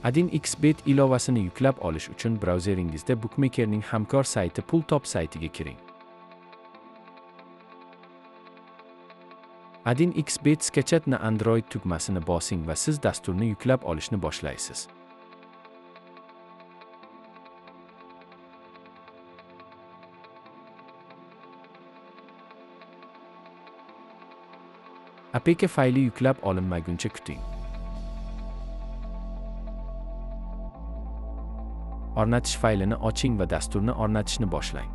1xBet ilovasini yuklab olish uchun brauzeringizda bukmekerning hamkor sayti Pultop saytiga kiring. 1xBet "Скачать на Android" tugmasini bosing va siz dasturni yuklab olishni boshlaysiz. APK fayli yuklab olinmaguncha kuting. O'rnatish faylini oching va dasturni o'rnatishni boshlang.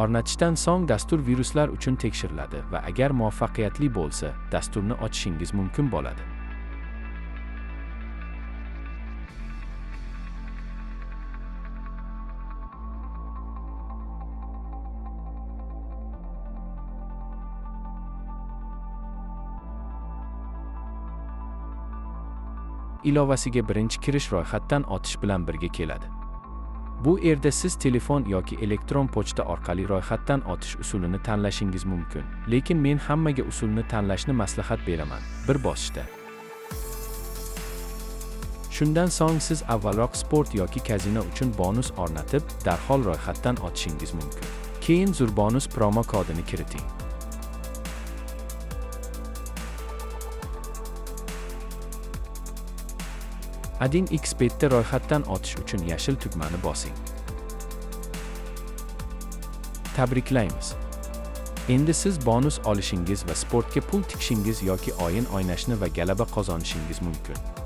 O'rnatishdan so'ng dastur viruslar uchun tekshiriladi va agar muvaffaqiyatli bo'lsa, dasturni ochishingiz mumkin bo'ladi. Ilovasiga birinchi kirish ro'yxatdan o'tish bilan birga keladi. Bu yerda siz telefon yoki elektron pochta orqali ro'yxatdan o'tish usulini tanlashingiz mumkin, lekin men hammaga usulni tanlashni maslahat beraman, bir bosishda. Shundan so'ng siz avvalroq sport yoki kazino uchun bonus o'rnatib, darhol ro'yxatdan o'tishingiz mumkin. Keyin Zurbonus promo kodini kiriting. 1xBetda ro'yxatdan o'tish uchun yashil tugmani bosing. Tabriklaymiz. Endi siz bonus olishingiz va sportga pul tikishingiz yoki o'yin o'ynashni va g'alaba qozonishingiz mumkin.